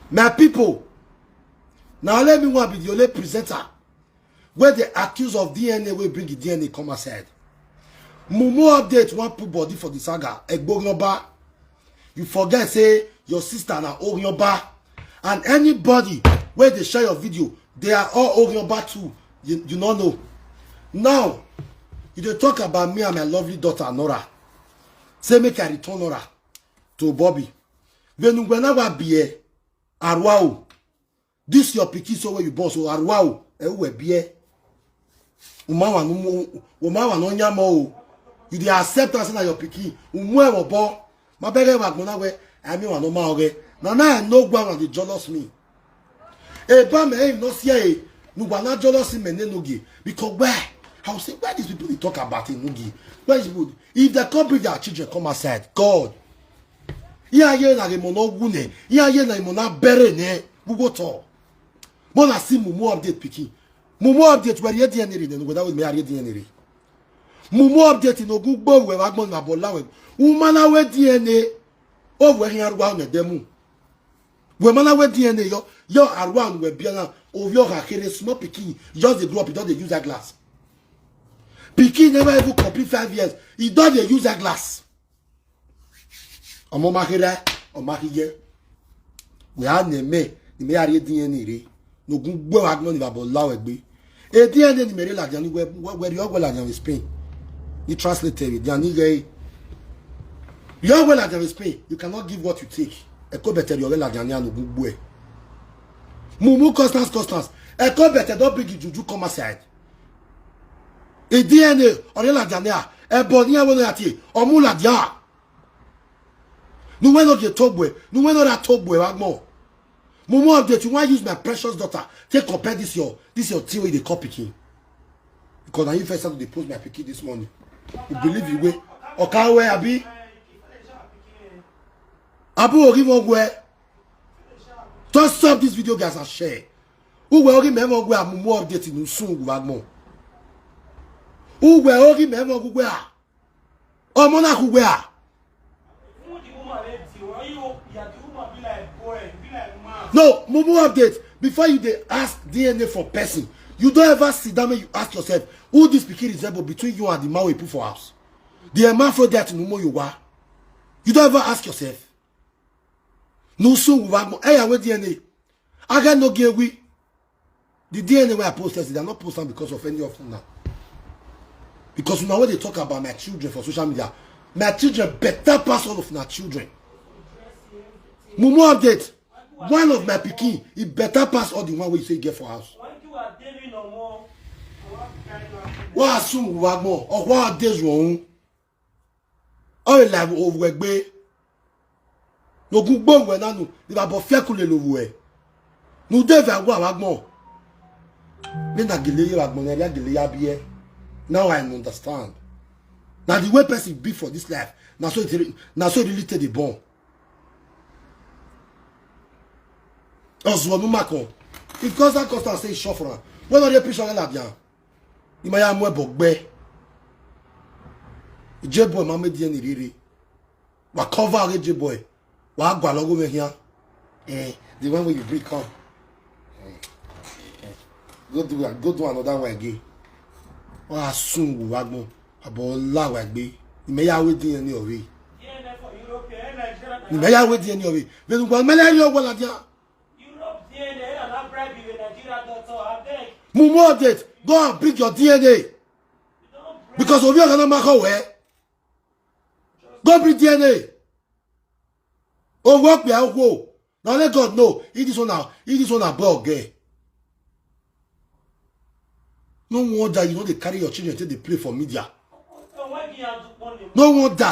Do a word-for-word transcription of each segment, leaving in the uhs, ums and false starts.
My people, now let me one be the only presenter where they accuse of D N A will bring the D N A come aside. Mumu update one put body for the saga. Egbognoba, you forget say your sister na Orioba. And anybody where they share your video, they are all Orioba too. You, you don't know. Now, you dey talk about me and my lovely daughter Nora. Say make I return Nora to Bobby. Venungwena wa bie Arwao. This your pikin so where you born so Arwao. E we bie. Umawa no mo, umawa no nyamo o. You dey accept am say na your pikin. Umu e wo bo. Ma bere wa gbona we. I mean wa no ma oge. Na na I no gwa na dey jealous me. Eba me e no see e. No gwa na jealous me ne no gi. Because where? How say where these people dey talk about it no gi? Where these people? If they come bring their children come outside, God. Ihe aye na gị mụ na ọgwụ ne. Ihe aye na mụ na bere ne. Gbogbo tọ. Mụ na si Mumu update pikin. Mumu update where ye D N A re ne. No gwa na we me are D N A re. Mumu update no gu gbo we wa gbon na bola we. Umana we D N A. O we hin arwa ne demu. We mana we D N A yo. Yo arwa we bia na. O yo ha kere small pikin. Just dey grow up, e don dey use eyeglass. Pikin never even complete five years. E don dey use eyeglass. Ọmọ ma kere, ọmọ ma kere. We are ne me, ni me are D N A re. No gun gbo wa gbon ni babo lawe gbe. E D N A ni mere la jan ni we we ri ogwe la jan Spain. Ni translate re jan ni ge. Ri ogwe la jan Spain. You cannot give what you take. E ko better ri ogwe la jan ni anu gun gbo e. Mumu Constance Constance. E ko better don bring juju come aside. E D N A ori la jan ni a. E bo ni awon ati. Omu la jan. No we no dey talk boy. No we no that talk boy wa gbon. Mumu update, you wan use my precious daughter take compare this your this your thing wey you dey call pikin. Because na you first start to dey post my pikin this morning. You believe you wey? Okawe abi? Abu ogi mo gwe. Just stop this video guys and share. Uwe ogi me mo gwe Mumu update no soon gwa gbon. Uwe ogi me mo gwe a. Ọmọ na ku gwe a. No, Mumu update. Before you dey ask D N A for person, you don't ever sit down and you ask yourself who this pikin resemble between you and the man we put for house. The hermaphrodite no more you wa. You don't ever ask yourself. No so we wa mo. Hey, we D N A. I got no get we. The D N A wey I post yesterday, I no post am because of any of una. Because una wey dey talk about my children for social media, my children better pass all of una children. Mumu update, one of my pikin, e better pass all the one wey you say you get for house. Wa assume wa gbon, or wa dey wrong. Oye la ovu egbe. No gun gbo we nanu, ni babo fie kule lo we. No dey ve agwa wa gbon. Me na gele ye wa gbon, na ria gele ya bie. Now I understand. Na the way person be for this life, na so it re- na so it really take dey born. Ozuo mu mako. If Costa Costa say shofra, when are you picture la bian? Ima ya mu ebo gbe. J boy ma me die ni riri. Wa cover age J boy. Wa gwa logo me here. Eh, the one wey you bring come. Eh, eh, eh. Go do am, go do another one again. Wa soon we wa gbon. Abo la wa gbe. Ni me ya we di ni ori. Ni me ya we di ni ori. Be nu gwa me le yo wa la dia. Europe D N A na na bribe with Nigeria doctor, abeg. Mumu update. Go and bring your D N A. Because of you cannot mark where. Go bring D N A. Oh, work me out. Now let God know. If this one now, if this one now boy or girl. No wonder you know they carry your children till they play for media. No wonder.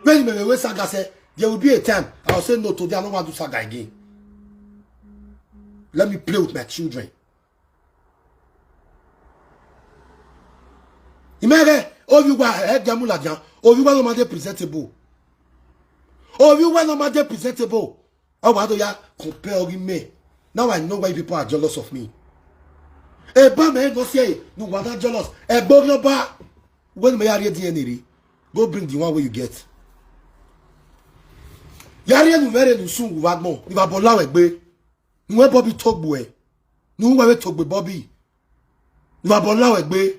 When you may waste saga say there will be a time I'll say no today. I don't want to do saga again. Let me play with my children. Imere obi wa e jamu la jan. Obi wa no ma dey presentable. Obi wa no ma dey presentable. Awa do ya compare obi me. Now I know why people are jealous of me. E ba me no say no wa that jealous. E gbo no ba. When me are D N A re, go bring the one where you get. Yari enu mere nu sun wu wagmo. Ni ba bola we gbe. Nu we Bobby togbo e. Nu we we togbe Bobby. Ni ba bola we gbe.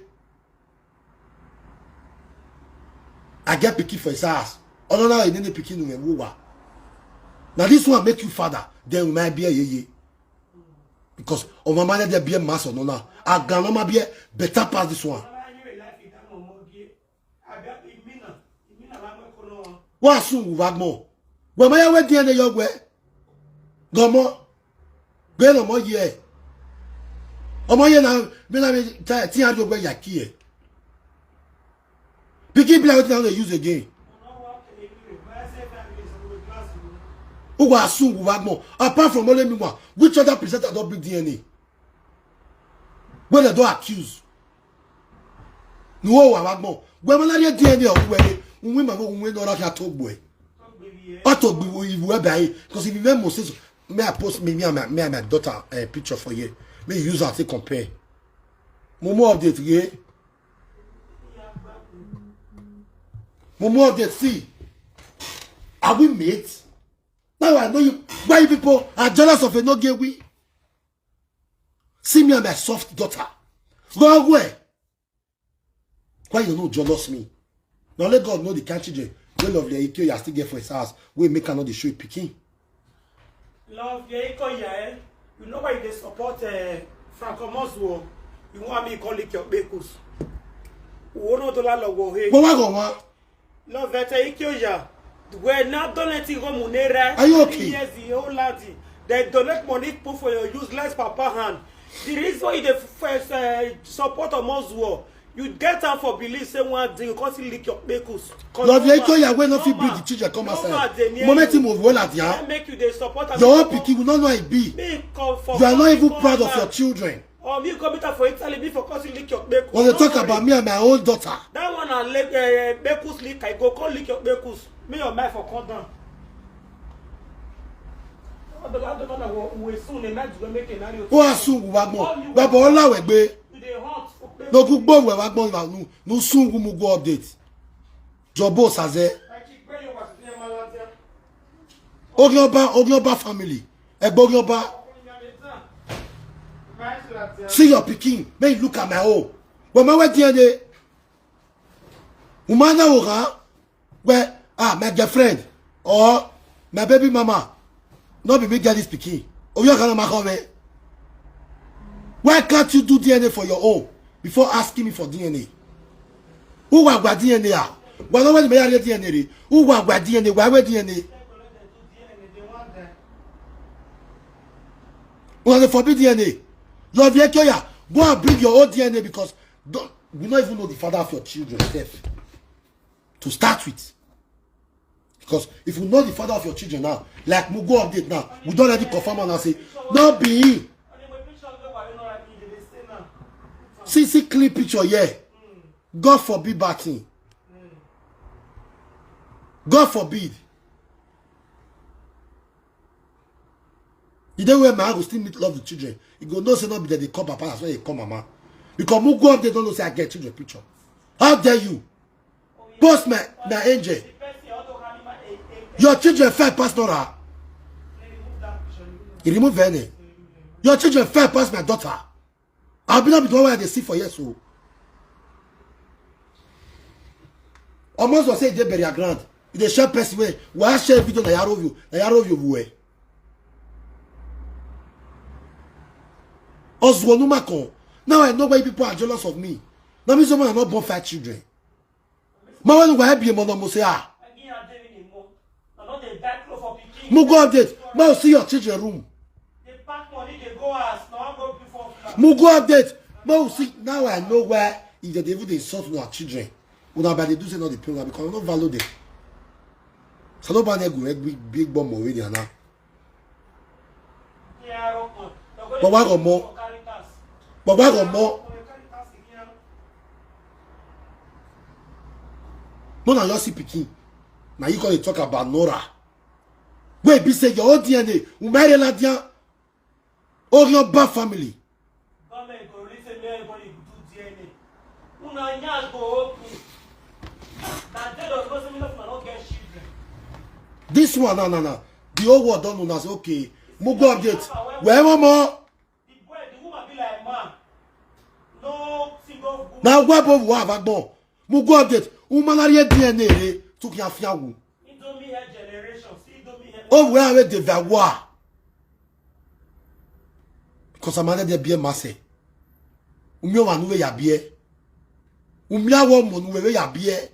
I get pikin for his house. Ono na e nene pikin nu we wa. Now this one make you father. Then we might be a ye ye. Because of my mother there be a mass or no now. I gonna be a better pass this one. Wa sun wu wagmo. We ma ya we D N A yo gwe. Gomo. Gbe no mo ye. Omo ye na me na me ti a yo gwe ya ki e. Pikin be like wetin I no dey use again. Ugwa sun wu wagmo. Apart from only me one, which other presenter don bring D N A? Wey dem don accuse. Nuwo wa wagmo. Gwe malaria D N A of we. Unwe ma unwe no ra ka togbo e. Atogbo iwu e bai. Because if you make mistake, may I post me, me and my, me and my daughter a picture for you. May you use that to compare. Mumu update ye. Mumu update, see. Are we mates? Now I know you. Why you people are jealous of a no gay we? See me and my soft daughter. Go away. Why you no jealous me? Now let God know the kind children. Wey Lovely Ikeoya still get for his house. Wey make another show pikin. Lovely Ikeoya, eh? You know why you dey support uh, Frank Omozuo? You want me to call it your bekus? Uono dola logo he. But why go one? Lovete Ikioja, where now don't let it go munera. Are you okay? Years the whole lady. They donate money put for your useless papa hand. The reason why you dey first uh, support Omozuo, you get am for believe say one day you come still lick your kpekus. Love your Ikioja wey no fit bring the children come outside. Moment him move well at ya. Make you dey support am. Your own pikin, we no know how e be. You are not even proud of your children. Or me go meet am for Italy, me for come still lick your kpekus. When they talk about me and my own daughter. That one na lick uh, kpekus lick, I go come lick your kpekus. Me your mind for come down. Who asun wu wagmo? Baba ola we gbe. No ku gbo we wagmo na nu. Nu sun wu mu go update. Jobo saze. Ogioba, Ogioba family. Egbo Ogioba. See your pikin. May you look at my own. When my wedding day, woman na woga. Where ah my girlfriend or my baby mama, no be me get this pikin. Oyo kana ma come. Why can't you do D N A for your own before asking me for D N A? Who wa gwa D N A ah? Why no when me D N A re? Who wa gwa D N A? Why we D N A? Una dey forbid D N A. Love your care. Go and bring your own D N A because don't, we don't even know the father of your children sef. To start with. Because if we know the father of your children now, like Mugo update now, we don already confirm am and say, no be him. See, see clean picture here. God forbid bad thing. God forbid. The day where my go still meet love the children, you go know say no be that they call papa as well they call mama. Because Mugo update don't know say I get children picture. How dare you? Post my, my angel. Your children fell past Nora. He remove any. Your children fell past my daughter. I be not be the one where they see for yes. So almost was say they bury your ground. They share person way. Why share video na yaro view? Na yaro view we. Oswonu Makon. Now I know why people are jealous of me. Now me someone not born five children. Ma wanu wa ebi mo no mo say ah. Mugo update. Ma see your children room. Mugo update. Ma see now I know why if they even dey insult our children. Una ba dey do say no dey pay una because no value them. Saloba na go big big bomb already now. Baba go more. Baba go more. No na your see pikin. Na you come dey talk about Nora. Wey be say your own D N A, Umaire Ladian, Orionba family. Government go release say make everybody do D N A. Una nyash go open. Na dead of person wey no get children. This one, no, no, no. The whole world don't know now. Say, okay, Mugu update. Where mama? The boy, the woman be like man. No single woman. Now where both wa va gbon. Mugu update. Woman are D N A. Took your fiawu. Indomie hair generation. See Indomie hair. Oh, where are they? Vawa. Because I'm under the beer masse. Umi wa nuwe ya beer. Umi awo mo nuwe ya beer.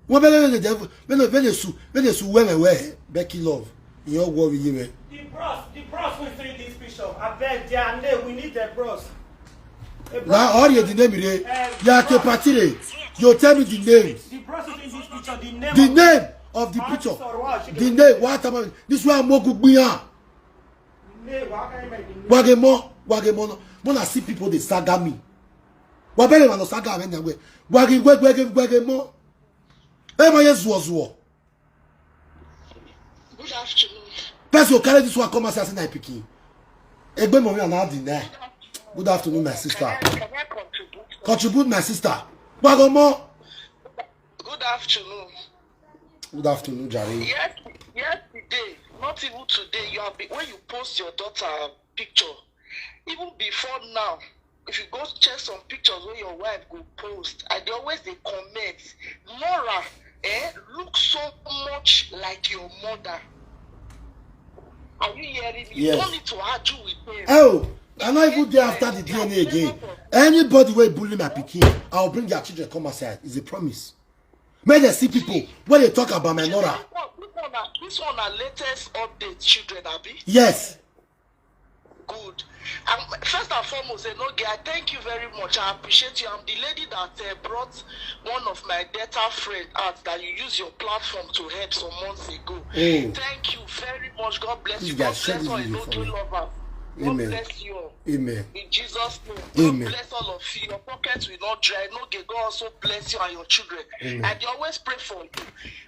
Wọ́n bẹ̀rẹ̀ bẹ̀rẹ̀ dẹ̀ bẹ̀rẹ̀ bẹ̀rẹ̀ su bẹ̀rẹ̀ su wẹ́rẹ̀ wẹ́ Becky Love. Ìyẹn wọ iye rẹ̀. The bros, the bros will see this picture. I beg their name. We need the bros. Na all you the name re. Ya ke patire. You tell me the name. The bros will see this picture. The name. The of name of the picture. The name. What about this one? Mogu gbiyan. Name. What can you make the name? Wagemo, wagemo no. When I see people they saga me. Wabere ma no saga me nyawe. Wagi wagi wagi wagemo. Hey, my yes was war. Good afternoon. Person go carry this one come and say, "I say na pikin." Egbe mo mi na di na. Good afternoon, my sister. Can I, can I contribute? Contribute, my sister. Wagomo. Good afternoon. Good afternoon, Jare. Yes, yesterday, not even today, you have been, when you post your daughter picture, even before now, if you go check some pictures where your wife go post, I dey always dey comment, Nora, eh, look so much like your mother. Are you hearing me? Yes. You don't need to argue with them. Oh, I no even dey after the D N A again. Anybody wey bully my pikin, I will bring their children come outside. It's a promise. Make dem see people wey dey talk about my Nora. This one, this one na, this one na latest update, children, abi? Yes. Good. Um, first and foremost, Enoge, I thank you very much. I appreciate you. I'm the lady that uh, brought one of my daughter friend out that you use your platform to help some months ago. Mm. Thank you very much. God bless Please, you. guys, God share bless this all video for Enoge me. Lovers. God Amen. Bless you all. Amen. In Jesus' name. Amen. God bless all of you. Your pockets will not dry. Enoge, God also bless you and your children. Amen. I dey always pray for you.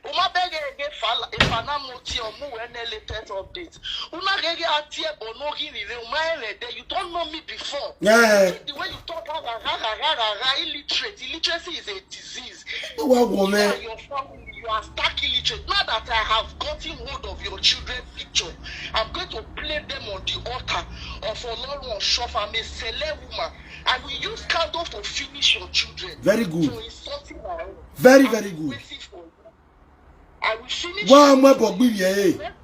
Uma bege ege fala ifana moti omu wene latest update. Una gege atie bono gini re uma ere de. You don't know me before. Yeah. The way you talk, ha, ha, ha, ha, ha, ha, ha, illiterate. Illiteracy is a disease. Ó wá wọ You mẹ́. And your family, you are stark illiterate. Now that I have gotten hold of your children picture, I'm going to place them on the altar of Olorun Oshofa. I'm a celeb woman. I will use candles to finish your children. Very good. So it's something I own. Very, I'm very good. Waiting for you. I will finish Wá your ọmọ ẹ̀bọ̀ gbìyànjú ẹ̀.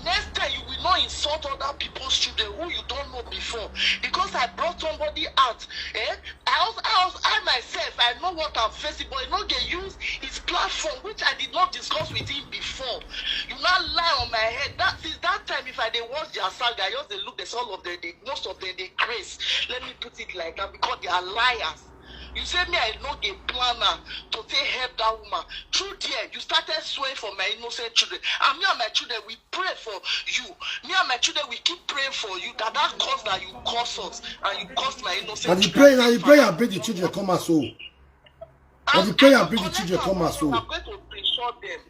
Next time you will not insult other people's children who you don't know before. Because I brought somebody out. Eh? I, also, I, also, I myself, I know what I'm facing, but I not get use his platform, which I did not discuss with him before. You now lie on my head. That since that time, if I dey watch their saga, I just dey look. There's all of them. They, most of them they craze. Let me put it like that because they are liars. You say me I no get planner to take help that woman. Through there, you started swearing for my innocent children. And me and my children, we pray for you. Me and my children, we keep praying for you. That that cause that you cause us and you cause my innocent And the children. prayer, and the prayer bring the children come out so. And the prayer bring the children come out so. I'm going to ensure them.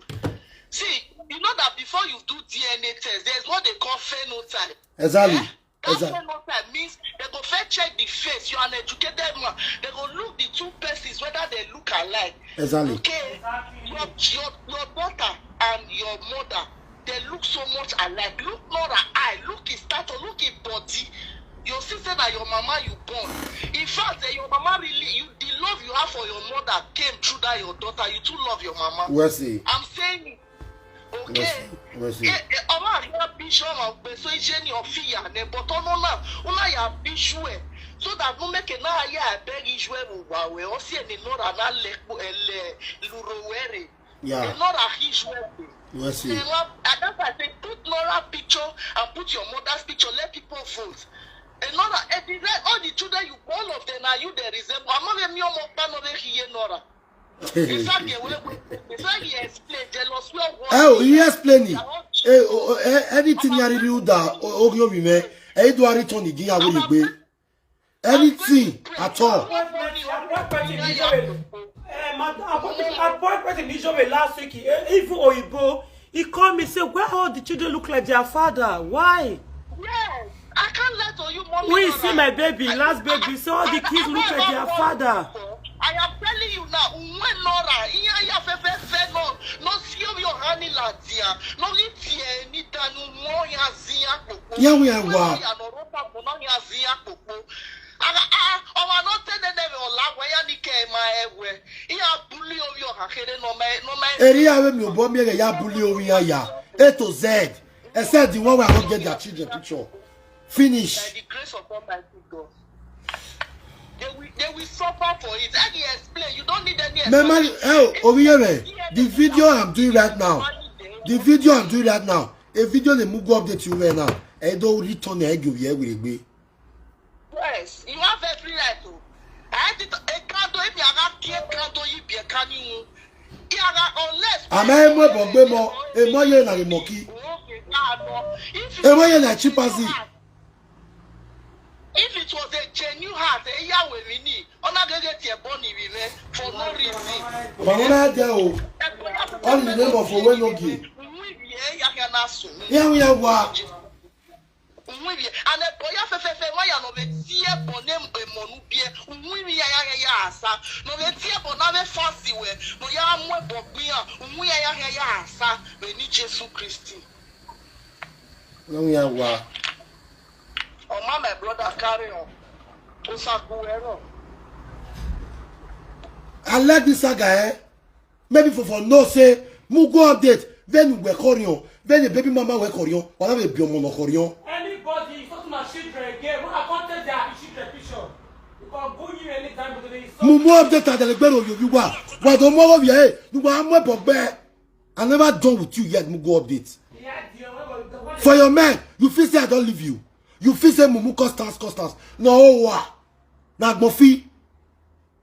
See, you know that before you do D N A test, there's what they call phenotype. Exactly. Eh? That Exactly. Phenotype means they go first check the face. You're an educated man. They go look the two persons whether they look alike. Exactly. Okay. Your, your your daughter and your mother, they look so much alike. Look Nora eye, look his stature, look his body. You see say that your mama you born. In fact, eh, your mama really, you, the love you have for your mother came through that your daughter. You too love your mama. Wesley. I'm saying it. Okay. Wesley. Wesley. Eh, eh, ọmọ àríwá bí iṣẹ́ ọmọ ọgbẹ́ sọ iṣẹ́ ní ọ̀fíà ní bọ̀tọ́ náà náà ó náà yà bí iṣu ẹ̀ so that no make náà yà bẹ́ẹ̀ iṣu ẹ̀ wò wà wẹ̀ ọ́ sí ẹ̀ ní nọ́ra náà lẹ́kọ̀ọ́ ẹ̀ lẹ́ lùrọ̀ wẹ́rẹ̀ Yeah. ẹ̀ nọ́ra iṣu ẹ̀ wẹ̀. Wesley. Ẹ wá, and that's why I say put Nora picture and put your mother's picture, let people vote. And Nora, and the rest, all the children you, all of them are you they resemble. I'm not a mere more panel here, Nora. It's like a way, it's like he explained jealousy of what. Ẹ ò yí explain. Ẹ ò ẹ anything yà rí rí ó dà ó rí omi mẹ́. Ẹ yí do àrí tán nìdí àwọn ìgbé. Anything at all. Appointment ní Jobe last week. Eh, even Oyibo, he called me say, "Why all the children look like their father? Why?" Yes, I can't lie to you, mommy. When you Nora. see my baby, I- last baby, say all the I- kids I look like never their born father. Before. I am telling You na unwe nora iya ya fefefe no no sio yo hani latia no litie ni danu mo ya zia kpokpo. Ya we ya wa. Ya no ropa mo no ya zia kpokpo. Aga a ọwa no tene ne ve ọla we ya ni ke ma ewe. Iya buli ovi ọha kere no me no me. Eri ya we mi obo mi ege ya buli ovi ya ya. A to Z. Except the one where I don't get their children picture. Finish. By the grace of Almighty God. They will, they will suffer for it. I can explain. You don't need any Mema, explanation. eh, Oviye, the video I'm doing right now, the video I'm doing right now, a video they move go update you right now. I don't return the egg you here with a Yes, you have every right to. I did a candle if you are not here, candle you be a canny. You are not unless. Ama emo bogbe mo, emo ye na imoki. Emo ye na chimpanzee. If it was a genuine heart, a Yahweh we need. Ona gege tie boni we me for no reason. But when I there, oh, all in the name of Owenogi. We be a Yahanasu. Here we are, wa. Nwibie, and boya fefefe wa ya no be tie bo ne mbe monu bie. Nwibie ya ya ya asa. No be tie bo na be fasi we. No ya mwe bo gbia. Nwi ya ya ya ya asa. Be ni Jesu Christi. Here we are, wa. Oh my, my brother, carry on. Osaku ero. I like this saga, eh? Maybe for for no say, mu go update. Then we corion. Then the baby mama we corion. Wala be biomo no corion. Anybody, you talk to my children again. When I can't take their children picture, you can go you anytime because they so. Mu mu update at the gbero yo bi wa. Wa do mo wo ye. You wa mo bogbe. I never done with you yet. Mu go update. Yeah, dear, when we- when For your man, you feel say I don't leave you. You feel say mumu Constance Constance. No wa. Na gbofi.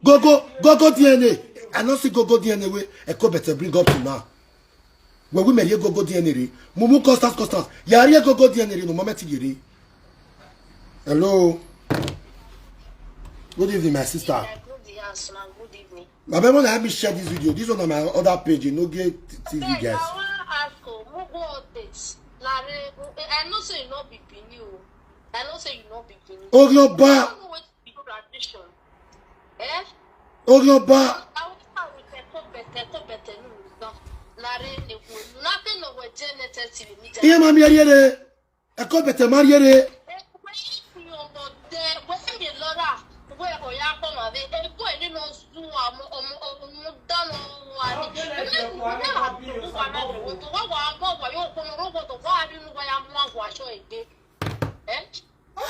Gogo gogo D N A. I no see gogo D N A wey Eko better bring up to now. When we marry gogo D N A re. Mumu Constance Constance. Yari gogo D N A re no mama ti yere. Hello. Good evening, my sister. Yeah, good evening, Asuna. Good evening. My baby, help me share this video. This one on my other page, you know, get T V Abeg, guys. I wan ask o, mo go update. Na re, I know say you no be Benin o. I know say you no be Benin. Orí ọba. I don't know wetin be tradition. Eh? Orí ọba. I wan start with Eko Bete, Eko Bete no be done. Na re ne go. Nothing no go dey necessary. Iye ma mi eriere. Eko better ma eriere.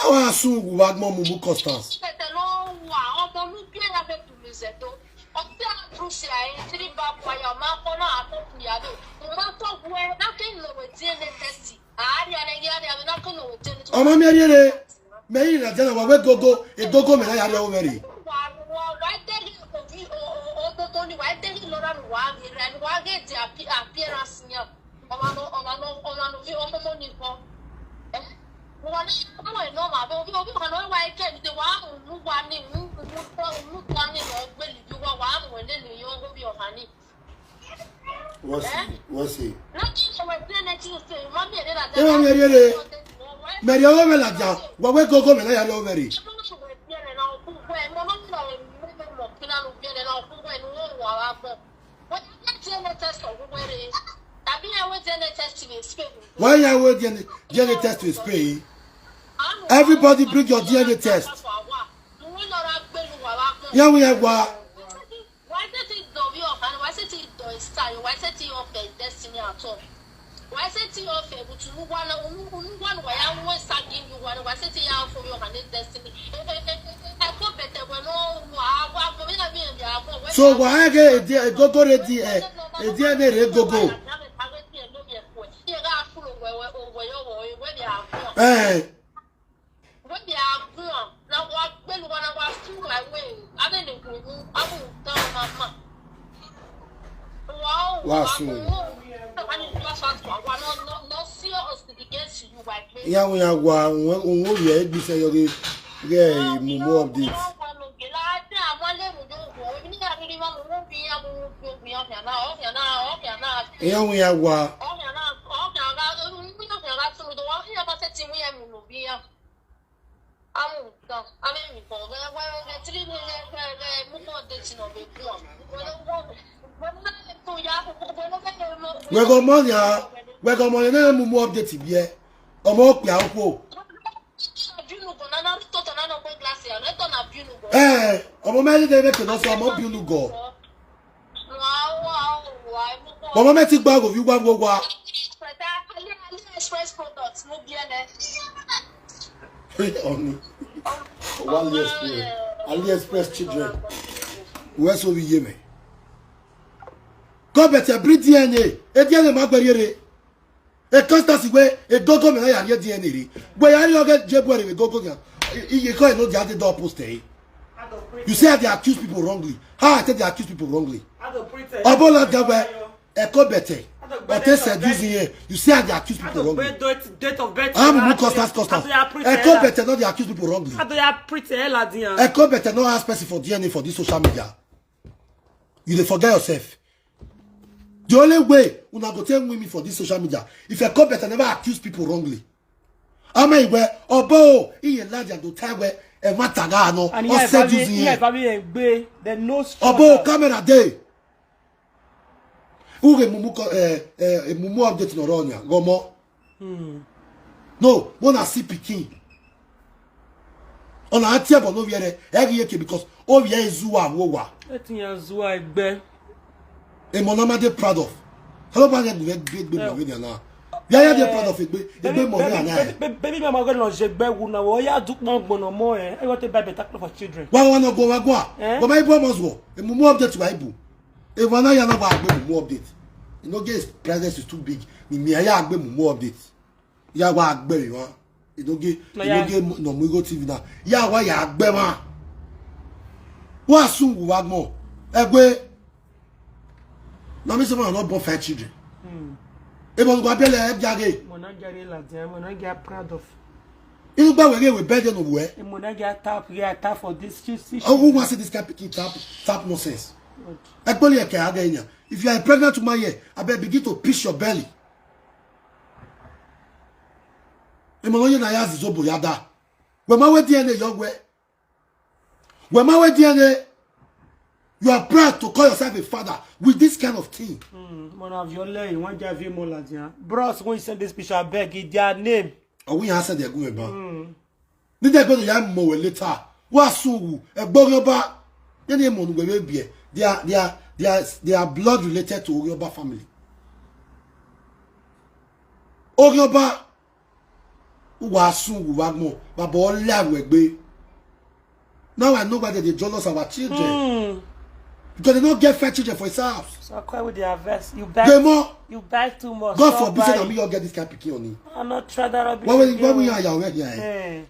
Awa sun wu wa gbon mumu Constance. Ọmọ mi eriere. Me yi na jana wa we gogo, e gogo me na yari o very. What's it? What's it? Ema mi eriere. Me ri o me la ja. Wa we gogo me na yari o very. Why you wait D N A, D N A test to Spain? Everybody bring your D N A test. Ya we ya wa. Why say ti do bi ọkan? Why say ti do style? Why say ti ofe destiny at all? Why say ti ofe but unu wa na unu unu wa na ya nwe sagin you wa? Why say ti ya for your hand destiny? I go better when no wa wa for me na me and ya go. So why get a D- a gogo ready eh? A D N A re gogo. Eh. Wa sun. Ya we ya wa unwe unwe ye gbise yo ge ge mumu update. Ya we ya wa. Amu, no, ame mi ko. Ga, ga, ga, three, ga, ga, ga, ga, mu ko de ti no be ku am. Welo, welo, welo, to ya, welo, welo, welo, We go money, ah. We go money, na mumu update bi e. Ọmọ pe a ko. Binu go, na, na, to, to, na, no go glass ya, na, to, na, binu go. Eh, ọmọ mẹ́rin de me pe no so ọmọ binu go. Wow, wow, wow, mu ko. Ọmọ me ti gba go fi wa wo wa. Pẹ̀tẹ́, Ali, AliExpress products, mo bi ele. Oni. AliExpress. AliExpress children. We so we ye me. Go better breed D N A. E D N A ma gbere re. E constance we e gogo me na ya ye D N A re. We ya ri oge je bo re we gogo ya. Iye ko e no di ade door post e. You say they accuse people wrongly. How I take they accuse people wrongly? Obola Gawe, Eko Bete. Ote seduce here. You say they accuse people wrongly. Date of birth. I'm who constance constance. Eko Bete no dey accuse people wrongly. Adoya pretend ladian. Eko Bete no ask person for D N A for this social media. You dey forget yourself. The only way una go take win me for this social media, if Eko Bete never accuse people wrongly. Ama igwe obo iye ladian do tagwe e mataga no. And O here seduce family, here here. Family egbe. They no Obo camera dey. Uge mumu ko eh eh mumu update no ronya gomo. No, when I see pikin. Ona atia bo no viere. Egi yeke because o vie izu wa wo wa. Etinya zuwa egbe. E mo na ma dey proud of. Hello ba get gbe gbe gbe mo we na. Ya ya dey proud of egbe. Egbe mo we na. Baby, baby, baby mama go no je gbe wu na wo ya du pon gbon no mo eh. E want to buy better clothes for children. Wa wa no go wa gwa. Eh? Go my boy must go. E mumu update wa ibu. E wa na ya na wa gbe mumu update. You know get presence is too big. Ni mi ya gbe mumu update. Ya wa gbe mi wa. You know get you Na ya- know get no mu go T V na. Ya wa ya gbe ma. Wa sun wu wa mo. Egbe. Na me say man no born five children. E mo go abele e jage. Mo na get ladian, mo na get proud of. Inu gba wege we bede no we. Mo na get tap here, tap for this. This, this. Oh, who wants this kind pikin tap tap nonsense? Actually, I can again. If you are a pregnant woman here, I bet begin to piss your belly. Imo no na ya zizo boyada. We ma we D N A your way. We ma we D N A. You are proud to call yourself a father with this kind of thing. Mo na viole, you want to have more ladian. Bros, when you send this picture, I beg you, their name. Or we answer the good ba. Ni de gbọ́dọ̀ ya mo we later. Wa su wu e gbori oba. Then e mo nu we be. They are they are they are they are blood related to Orioba family. Orioba wa su wu wa mo. Baba o la we gbe. Now I know why they dey jealous our children. Because they don't get fair children for his house. So I cry with their verse. You The beg. more You beg too much. God Stop forbid say buying. that me you get this kind of pikin on him. I'm not trying that rubbish. Why will Again. why will you are here? Eh.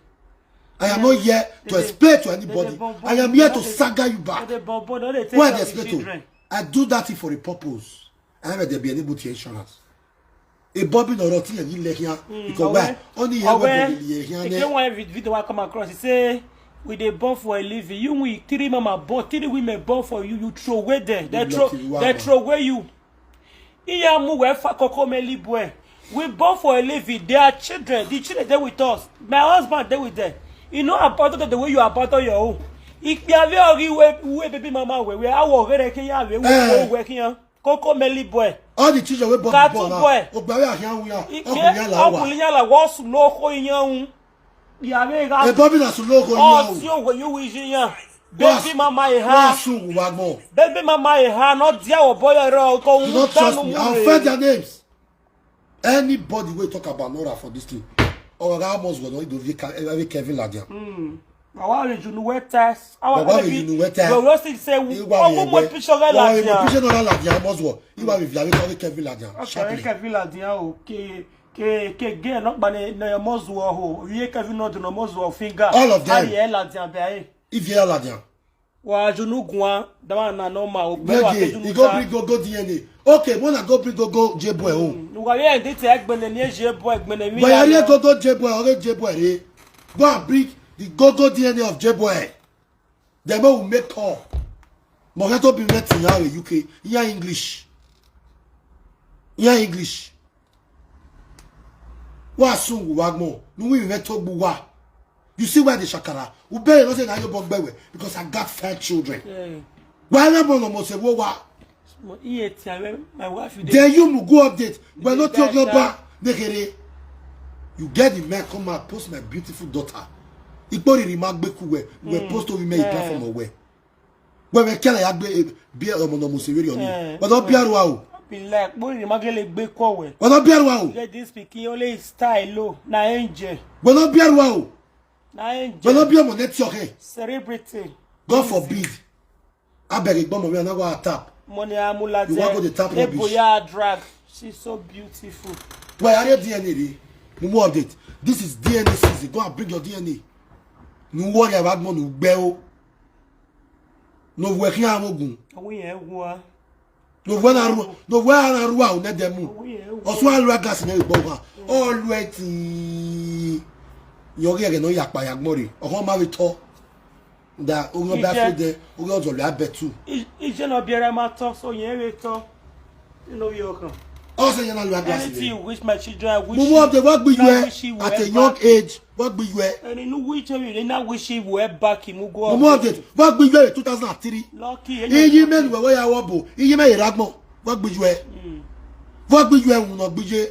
I am not here to They- explain to they- anybody. they bomb- I am here to they- saga you back. They bomb- they take Why care they of the explain to? Children. I do that thing for a purpose. I have a be able to insurance. A Bobby no roti and you let here because Owe- why? Only here Owe- we go here Again, here. one vid- video I come across, he say, "We dey born for a living. You we three mama born, three women born for you. You throw away there. They You throw, lucky one. They throw away you." Iya mu we fa koko me libwe. We born for a living. They are children. The children they with us. My husband they with them. You know about the way you abandon your own. If you have your we we baby mama we we awo gere ke ya we we Eh. we we kiyan. Koko me libwe. All the children we born Cartoon born now. Boy. Ogbawe ahian we are. Ọkùnrin yàrá wa. Ọkùnrin yàrá wọ́n sùn lóko yan ń. Ìyàwó ìhà. A Bobby na su logo Ọtí you. Òwe yóò wí yín yàn. What's- Bébí màmá Wa ìhà. su wa mo. Bébí màmá ìhà náà díẹ̀ wọ̀ bọ́yọ̀ rẹ̀ ọkọ̀ You òun don't trust me. I'll find their names. Anybody we talk about Nora for this thing. Or I almost go no do every Kevin Ladian. Àwa rìn jù ní wẹ́tẹ́. Àwa Bàbá rìn jù ní wẹ́tẹ́. Yòrò sì ṣe wù. Ìwà Ọkùnrin mọ̀ píṣọ́ rẹ̀ Why làdìyà. you picture Nora Ladian almost go. You have a very Kevin Ladian. Okay, Sharply. Kevin Ladian o. Ke ke ke gẹ́ ẹ̀ náà pa ni ọmọ zuwọ̀ o. Iye Kevin náà dùn ọmọ zuwọ̀ finger. All of them. Ayé ẹ̀ Ladian bẹ́ẹ̀. If you are Ladian. Wa junugun a dama na normal o gbe wa ke Wege, junugun you go ta. Bring go go D N A. Okay, when I go bring go go J boy home. Wa ye ndi te egbene ni eje boy egbene mi. But I go go J boy, okay J boy re. Go and bring the go go D N A of J boy. Then we will make call. Mo get to be met in U K. Yeah English. Yeah English. Wa sun wa mo. Nu we met to gbu wa. You see why the shakara? Ubere no say na yo bogbewe because I got five children. Yeah. Why am I no mo se wo wa? Mo iye ti ame my wife dey. Then you mu go update. Well, not your Better. Ba. Nekere. You get the man come out, post my beautiful daughter. Ikpori ri ma gbe ku we. We post over me Yeah. platform we. We we kele ya gbe bi omo no mo se we ri oni. Yeah. But don't be aru o. Be like, boy, the magele gbe ko we. But don't be aru o. Get this pikin only style low. Na angel. But don't be aru o. Na angel. But don't be omo net your head. Celebrity. God forbid. I beg you, gbọmọ mi, I no go tap. Money amula. You wan go dey tap rubbish. Boya drag. She's so beautiful. Well, are your D N A re? Mumu update. This is D N A season. Go and bring your D N A. No worry about money. Gbẹ o. No worry amogun. Àwọn yẹn wá. No worry na ru. No worry na ru a o ne demu. Àwọn yẹn wá. Osu alu agasi na igbo wa. Olu eti. Yogi ege no yakpa yagbori. Oho ma we to. Da oyo ba Ije- so de. Oyo zolo abetu. Ije na biara ma to so yẹn we to. You know you come. Ose yana lu agasi. Anything you wish my children, I wish Mumu you. update. What be you I at wish you a were young back. Age? What be you? And you know which way you na wish you were back in Mugo. Mumu update. What be you two thousand and three? Lucky. Iye men we we ya wobo. Iye men iragmo. What be you? What be you? Uno be you.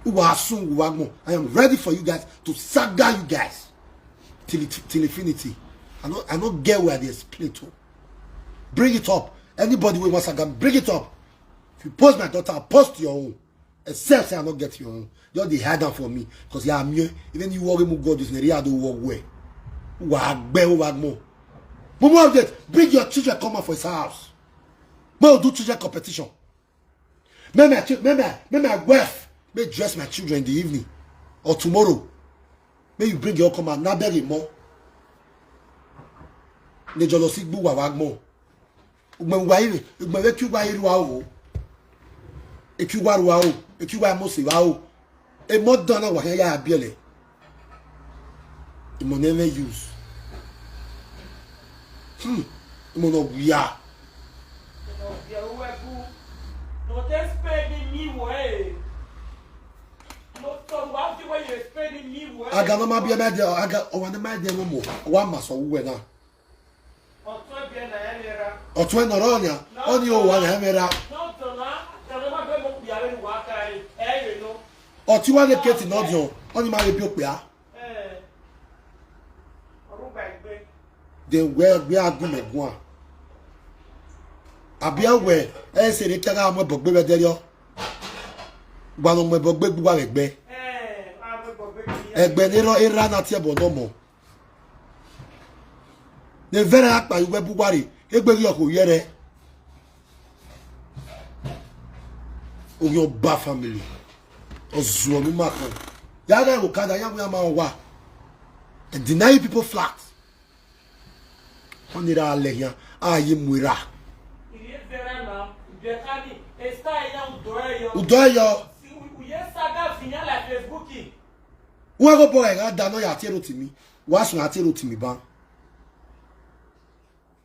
Uwa sun uwa gmo. I am ready for you guys to saga you guys till it, till infinity. I no I no get where they split to. Bring it up. Anybody wey wan saga, bring it up. If you post my daughter, post your own. Except say I no get your own. Just dey hide am for me. Because yeah, I'm here. Even you worry mu God this area do work well. Wa gbe wa gmo. Mumu update. Bring your children come out for his house. Mo do children competition. Make my chi- make my make my wife may dress my children in the evening or tomorrow. May you bring your come out. Na bury more. Ne jealousy gbu wa wa gmo. Ugbe wa ire, ugbe we ki wa iru a o. E ki wa ru a o, e ki wa mo se wa o. E mo dan na wa ya abiele. E mo never use. Hmm. E mo no ya. No dey spend me way. No talk what the way you spend me way. Aga no ma bi ma de, aga o wa na ma de no mo. Wa ma so we na. Ọtọ bịa na ya mera. Otu e nọrọ ọnya, ọnya ụwa na emera. N'ọtọ na, ka na ma be mo kpia be wa ka e, e ye no. Otu wa ne keti no dio, ọnya ma bi okpia. Eh. Ọrụ gba egbe. De we we agu me gwa. Abia we, e se re ka ga mo bogbe be derio. Gba no mo bogbe gbu wa egbe. Eh, a mo bogbe. Egbe ni ro ira na tie bo no mo. Ne vere akpa iwe bugwari, egbe yo ko yere. Oyo ba family. Ozuo mi mako. Ya ga okada ya ya ma wa. And deny people flat. Onira ale ya. Ayi muira. Ile vera na, bia kani, esta ya udoe yo. Udoyo. Si u- uye saga vinya la Facebook. Uwa go boy ga da no ya tero timi. Wa sun atero timi ba.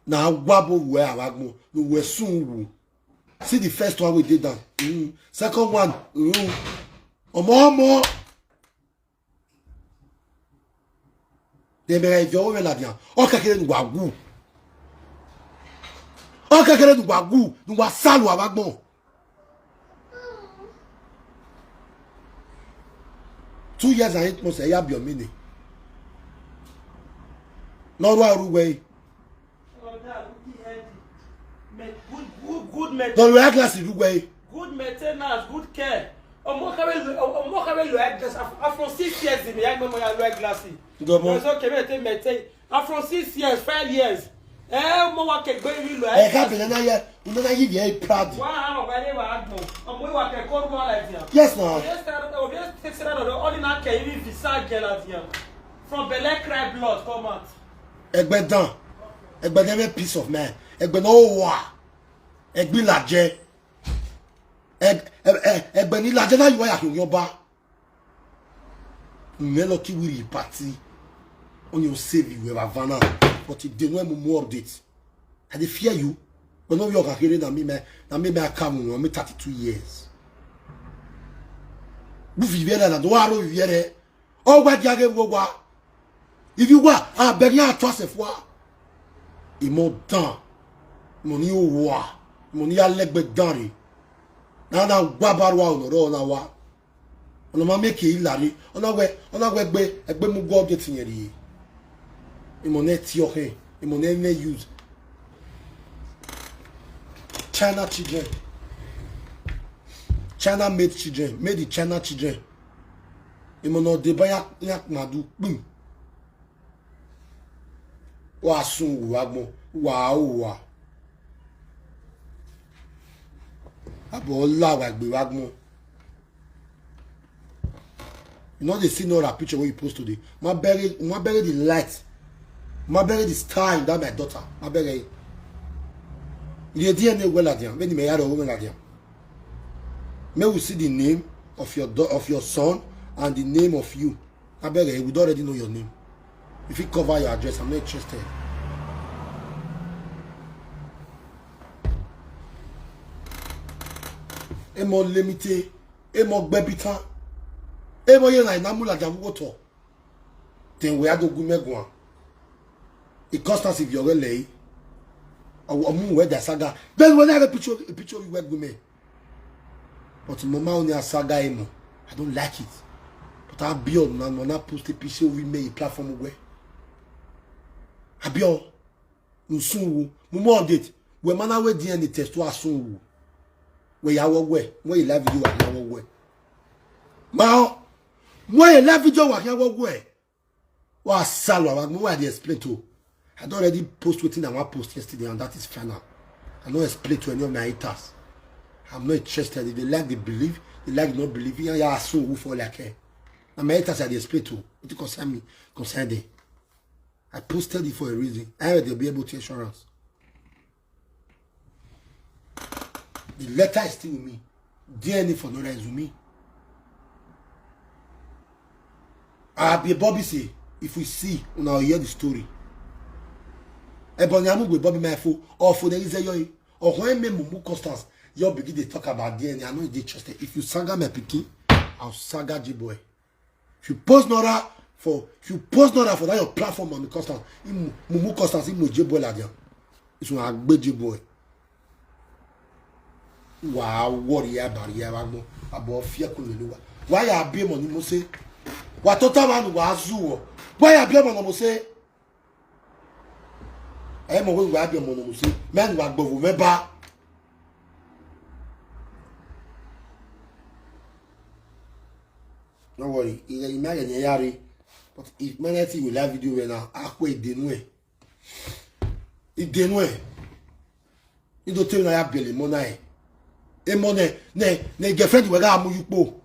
Na wa bo we awagmo. No we sun wu. See the first one we did down. Mm. Second one. Mm. Omo omo. De me ga ijo we la dia. O kekere ni wa gu. O kekere ni wa gu. Ni wa salu awagmo. Two years and eight months, I have your meaning. No, no, no, way. Good, good, good, No, no, I glass you way. Good maintenance, good care. Ọmọ kẹwé lo ọmọ kẹwé lo ẹ glasses. After six years ni ya mọ ya lo ẹ glasses. Go on. Ọsọ kẹwé tẹ mẹtẹ. After six years, five years. Ẹ mọ wa kẹgbẹ mi lo I ẹ. can't be na ye. Una na ye ye proud. Wa ha ma wa le wa gbọn. Ọmọ wa kẹ ko ru ala dia. Yes, no. Yes, sir. Obvious six hundred only na kẹ ibi visa gela dia. From belle cry blood come out. Egbe dan. Egbe never peace of mind. Egbe no wa. Egbe laje. Eg egbe ni laje na yuwa ya ki oyan ba. Me lucky we party. Only you save you ever vana. But if they know more updates. I dey fear you. But no you can hear na me me na me me I come on me thirty-two years. Bu fi viere na do aro viere. O gwa dia ge wo gwa. If you wa, I beg you to ask for. Imo dan. Imo ni owa. Imo ni alegbe dan re. Na na gwa barwa ono ro na wa. Ono ma make ilari. Ono we, ono we gbe, egbe mu go update yen ri. Imo ne ti o he. Imo ne ne use. China children. China made children. Made in China children. Imo no de ba ya, ya madu. Boom. Wa sun wa gbon. Wa o wa. Abo la wa gbe wa gbon. You know they see no other picture wey you post today. Ma bury, ma bury the light. Ma bury the star in that my daughter. Ma bury. You dey D N A well at them. When you may have a woman at them. May we see the name of your do- of your son and the name of you. Ma bury. We don't already know your name. If you cover your address, I'm not interested. Emo limite. Emo gbebita. Emo ye na inamu la jamu woto. Then we had to go megwa. It cost us if you're lay. Omu we da saga. Then when I have a picture, a picture of you where gume. But mama only a saga emo. I don't like it. But I be on na na post a picture of me platform where. I be on. Nsunwu. Mumo update. We mana we D N A test to asunwu. We ya wo we. We live video wa ya wo we. Ma o. We live video wa ya wo we. Wa salwa wa mo wa dey explain to. I don already post wetin I wan post yesterday, and that is final. I no explain to any of my haters. I'm not interested. If they like, they believe. They like, not believe. Yeah, yeah, so who for like eh. Na my haters I dey explain to. Wetin concern me, concern them. I posted it for a reason. I heard they'll be able to assurance. The letter is still with me. D N A for no is with me. I be Bobby say, if we see, una hear the story. Ebony Amugbe Bobby my phone, or for the reason you, or when me Mumu Constance, you begin to talk about D N A, I know they trust it. If you saga my pikin, I'll saga J boy. If you post Nora for, if you post Nora for that your platform on the Constance, Mumu Constance, Imo J boy like that. It's one J boy. Wa worry ya bari ya wa mo abo fie kun le wa. Wa ya bi mo ni mo se. Wa to ta wa nu wa zu wo. Wa ya bi mo no mo se. E mo we wa bi mo no mo se. Men wa gbo vo me ba. No worry. Ile ime ya ni yari. But if man I see we live video we na akwe denu e. Idenu e. Ido te na ya bele mo na e. E mo ne ne ne girlfriend we ga mu yupo.